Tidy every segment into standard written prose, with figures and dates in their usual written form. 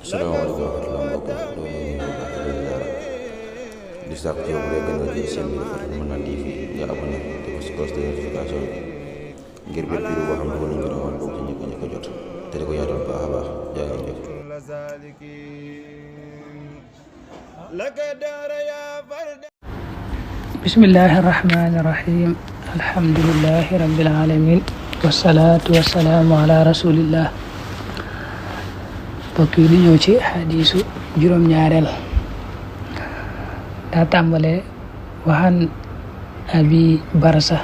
salaamaaleykum wa rahmatulah mbokk yi ñoo ngi nuyu bu baax di sàkk ci yow bu dee gën a jël seen bi dafa mën naa TV nga abonné te ko si cloche de notification bi ngir bépp vidéo boo xam ne nañ ko doon bokk ci ñëpp ko jot te di ko yaatal baax a baax jaa ngeen jëf. bismillahi rahmani rahim alhamdulillahi rabbil alamin wasalaatu wasalaamu ala rasulillah. mbokk yi di ñëw ci xadiisu juróom-ñaareel daa tàmbalee waxan abi barsa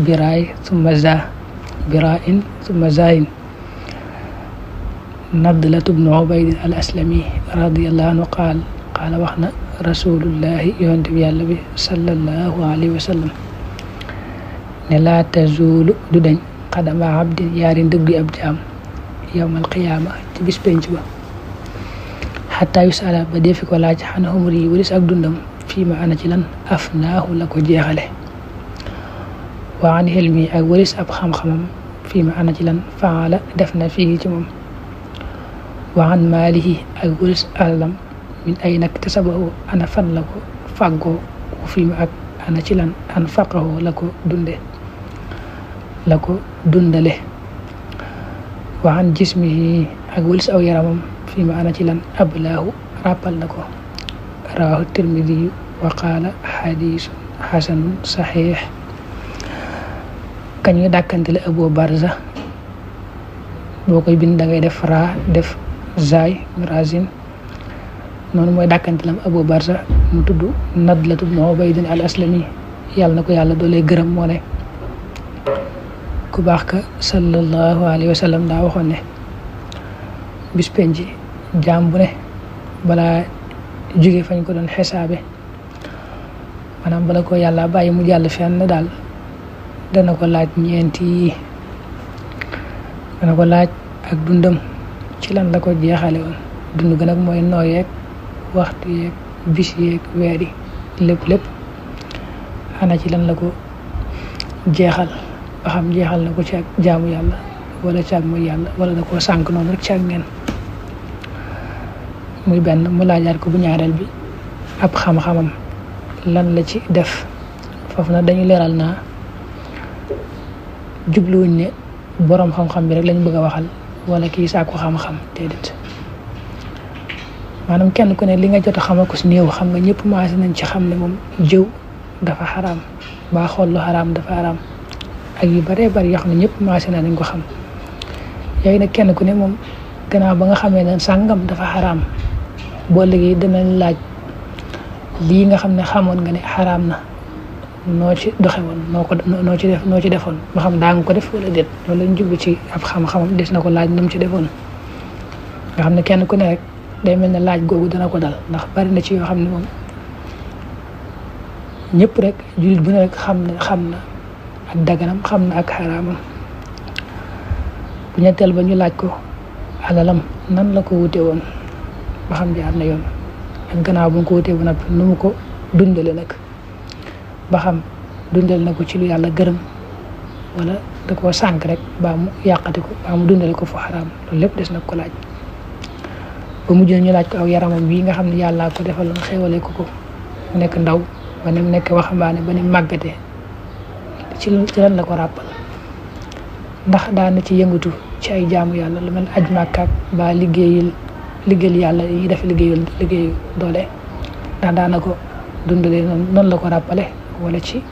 biraay summa za birain summa zayin nadlatu bnu ubaydin al aslami radiallahu anhu qaala wax na rasulullahi yonent bi yàlla bi sallallahu alayhi wa sallam ne laa tazuulu du dañ xadama abdin yaari ndëggi ab jaam yawmal qiyaama ci bis penc ba xataa yu sala ba defi ko laaj xan xumri yi walis ak dundam fii ma ana ci lan afnaahu la ko jeexale wa an xilmi ak walis ab xam-xamam fii ma ana ci lan faala def na fii ci moom wa an maalihi ak walis alalam min ay nag tasabahu ana fan la ko fàggoo fii ma ak ana ci lan an faqahu la ko dundale wa an jismihi ak walis aw yaramam fii ma ana ci lan ablaahu rappal na ko rawahu tirmidi wa qaala xadiisun xasanun saxiix. kañ nga dàkkantele Abu Barza boo koy bind da ngay def raa def zaay razin noonu mooy dàkkantelam Abu Barza mu tudd Nadlatu bnu Ubaydin al aslami yàlla na ko yàlla doolee gërëm moo ne ku baax ka sallallahu alayhi wa sallam daa waxoon ne bis penc jaam bu ne balaa jóge fañ ko doon xesaabe maanaam bala ko yàlla bàyyi mu jàll fenn daal dana ko laaj ñeenti yi dana ko laaj ak dundam ci lan la ko jeexale woon dund gën ak mooy nooyeeg waxtu yeeg bis yeeg weer yi lépp ana ci lan la ko jeexal ba xam jeexal na ko ci ak jaamu yàlla wala ci ak mooy yàlla wala da koo sànk noonu rek ci ak neen muy benn mu laajaat ko bu ñaareel bi ab xam-xamam lan la ci def foofu nag dañu leeral naa jubluwuñ ne boroom xam-xam bi rek lañ bëgg a waxal wala kii sàkku xam-xam déedéet maanaam kenn ku ne li nga jot a xamal ko si néew xam nga ñëpp maase nañ ci xam ne moom jëw dafa xaraam baa xool lu xaraam dafa xaraam ak yu baree bari yoo xam ne ñëpp maase nañ ko xam yooyu nag kenn ku ne moom gannaaw ba nga xamee ne sàngam dafa xaraam boo léegi dinañ laaj lii nga xam ne xamoon nga ne xaraam na noo ci doxe woon noo ci defoon ba xam daa nga ko def wala déet loolu lañ jublu ci ab xam-xamam des na ko laaj nu mu ci defoon nga xam ne kenn ku ne rek day mel ne laaj googu dana ko dal ndax bari na ci yoo xam ne moom ñëpp rek jullit bu ne rek xam na ak daganam xam na ak xaraamam bu ñetteel ba ñu laaj ko alalam nan la ko wute woon ba xam jaar na yoon ak gannaaw bu ko wutee ba noppi nu mu ko dundale nag ba xam dundal na ko ci lu yàlla gërëm wala da koo sànk rek baa mu yàqati ko baa mu dundale ko fu xaraam loolu lépp des na ko laaj ba mujj ñu laaj ko aw yaramam bii nga xam ne yàllaa ko defaloon xéewale ko mu nekk ndaw ba ne mu nekk waxambaane ba ne màggatee ci lan la ko ràppal ndax daan na ci yëngatu ci ay jaamu yàlla lu mel aj Makka ba liggéeyal yàlla yi def liggéeyu doole ndax daana ko dundalee noonu la ko ràppale wala ci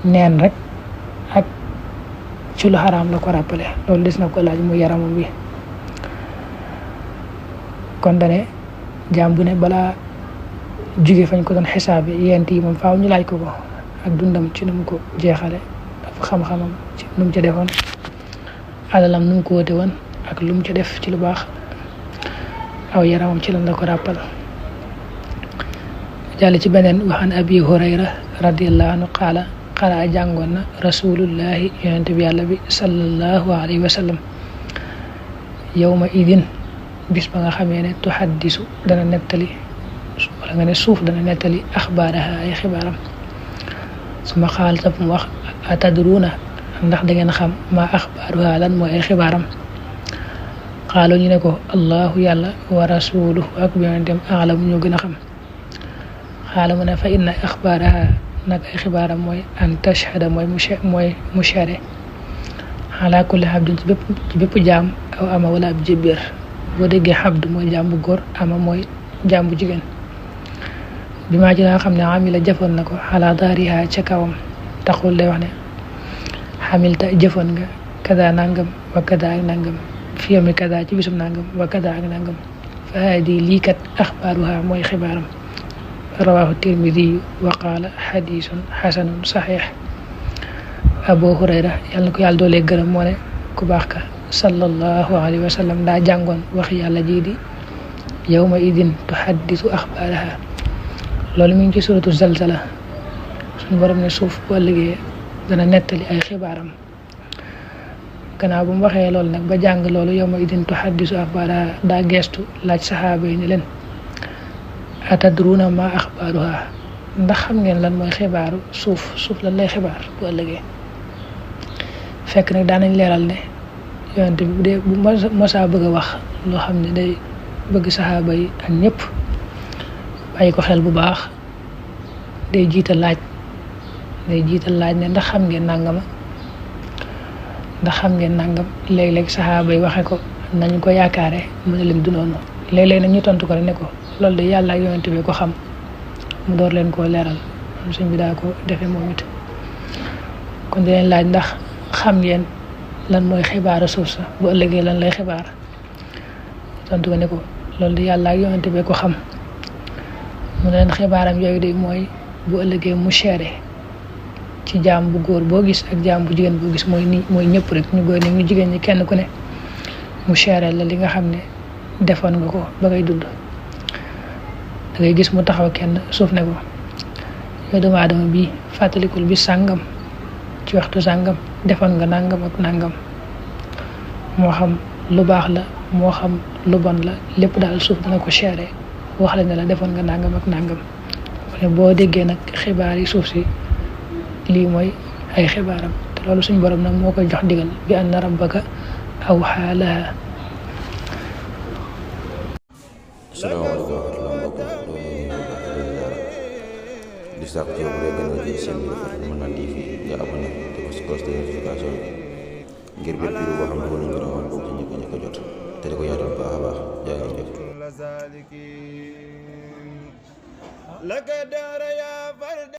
neen rek ak ci lu xaraam la ko ràppale loolu des na ko laaj mu yaramam bi kon dane jaam bu ne balaa jóge fañ ko doon xisaabe yent yi moom faaw ñu laaj ko ak dundam ci nu mu ko jeexale ak xam-xamam ci nu mu ca defoon alalam nu mu ko woote woon ak lu mu ca def ci lu baax aw yaramam ci lan la ko ràppal jàll ci beneen waxaan abi hurayra radiallahu anhu qaala jàngoon na rasulullahi yonente bi yàlla bi sallallahu alayhi wa sallam yawma idin bis ba nga xamee ne tuhaddisu dana nettali wala nga ne suuf dana nettali axbaaraha ay xibaaram suma xaal tab mu wax atadruuna ndax da ngeen xam maa axbaaruha lan mooy ay xibaaram xaalo ñu ne ko allahu yàlla wa rasuluhu ak yonentam a'lamu ñoo gën a xam. xaala mu ne fa inna axbaaraha nag ay xibaaram mooy an tashhada mooy mushare ala kulli abdin ci bépp jaam aw ama wala ab jébéer. boo déggee xabdu mooy jaam bu góor ama mooy jaam bu jigéen. bi maa ci nga xam ne amila jëfoon na ko xalaa daariha ca kawam taxul lay wax ne xamilta jëfoon nga kada nangam wa kada ak nangam fi yawmi kada ci bisum nangam wa kada ak nangam fa haadi lii kat axbaaruha mooy xibaaram. rawaahu tirmidi wa qaala xadiisun xasanun saxiix. Abu Hurayra yàlla na ko yàlla doolee gërëm moo ne ku baax ka sallallahu alayhi wa sallam daa jàngoon waxi yàlla jii di yawma idin tuhaddisu axbaaraha. loolu mi ngi ci suratu zalzala suñu borom ne suuf bu ëllëgee dana nettali ay xibaaram. gannaaw bu mu waxee loolu nag ba jàng loolu yawma idin tuhaddisu axbaaraha daa geestu laaj saxaaba yi ne leen atadruuna ma axbaaruha ndax xam ngeen lan mooy xibaaru suuf lan lay xibaar bu ëllëgee. fekk nag daanañ leeral ne yonent bi bu dee bu mosaa bëgg a wax loo xam ne day bëgg saxaaba yi ak ñëpp bàyyi ko xel bu baax day jiital laaj ne ndax xam ngeen nangama léeg-léeg saxaaba yi waxe ko nañu ko yaakaare mu ne leen du noonu. léeg-léeg nag ñu tontu ko rek ne ko loolu de yàlla ak yonent bi ko xam mu door leen koo leeral suñ bi daa ko defee moom it. kon di leen laaj ndax xam ngeen lan mooy xibaaru suuf sa bu ëllëgee lan lay xibaar. tontu ko ne ko loolu de yàlla ak yonent bi ko xam mu ne leen xibaaram yooyu de mooy bu ëllëgee mu seere ci jaam bu góor boo gis ak jaam bu jigéen boo gis mooy ñëpp rek ñu góor ñi ñu jigéen ñi kenn ku ne mu seere la li nga xam ne defoon nga ko ba ngay dund. da ngay gis mu taxaw kenn suuf ne ko yow doomu aadama bii fàttalikul bi sàngam ci waxtu sàngam defoon nga nangam ak nangam moo xam lu baax la moo xam lu bon la lépp daal suuf dana ko seere wax la ne la defoon nga nangam ak nangam. boo déggee nag xibaar yi suuf si lii mooy ay xibaaram te loolu suñ borom nag moo koy jox digal bi anna rabbaka awhaa lahaa. salaamaaleykum wa rahmatulah mbokk di sàkku ci yow bu dee gën a jël seen bi dafa mën naa TV nga abonné te ko si cloche de notification ngir bépp vidéo boo xam ne dugal nañ ko rawal bokk ci ñëpp a jot te di ko yaatal baax a baax jaa ngeen jëf.